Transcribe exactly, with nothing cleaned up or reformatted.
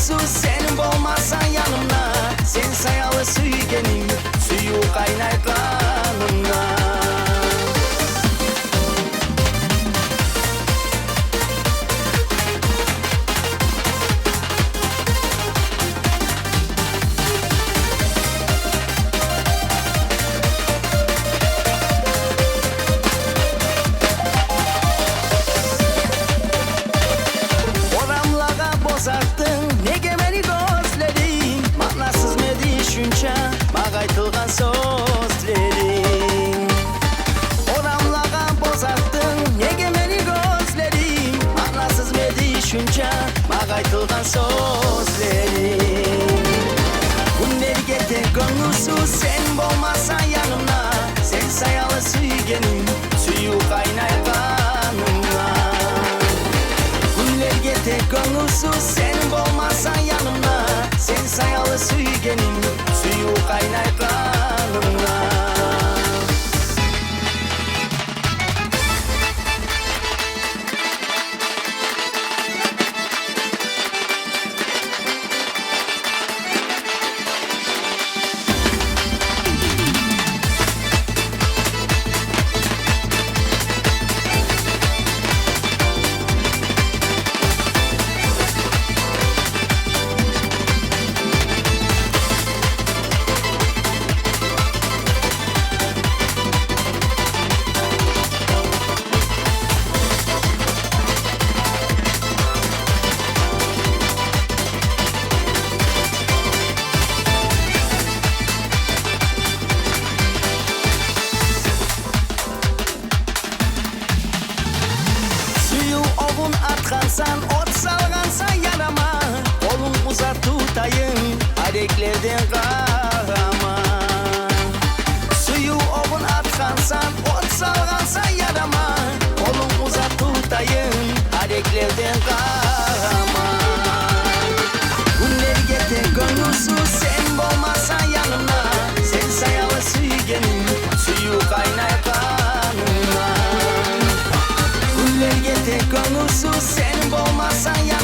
Сен болмасанг янымда, сен саялы сюйгеним, сююв къайнай къанымда. Орамлагъа боз артдынг, неге мени гёзлеринг? Маънасызмы эди шунча магъа айтылгъан сёзлеринг? Орамлагъа боз артдынг, неге мени гёзлеринг? Маънасызмы эди шунча магъа айтылгъан сёзлеринг? Гюнлер гете гёнгюлсюз, сен болмасанг янымда, сен саялы сюйгеним, сююв къайнай къанымда. Гюнлер гете гёнгюлсюз, сен болмасанг янымда, сен саялы сюйгеним, сююв къайнай къанымда. Сююв огъун атгъансан, от салгъансан ярама, къолунг узат, тутайым, ареклерден къарама. Сююв огъун атгъансан, от салгъансан ярама, къолунг узат, тутайым, ареклерден къарама. Гюнлер гете гёнгюлсюз, сен болмасанг янымда, сен саялы сюйгеним, сююв къайнай къанымда. Гюнлер гете гёнгюлсюз, сен болмасанг янымда,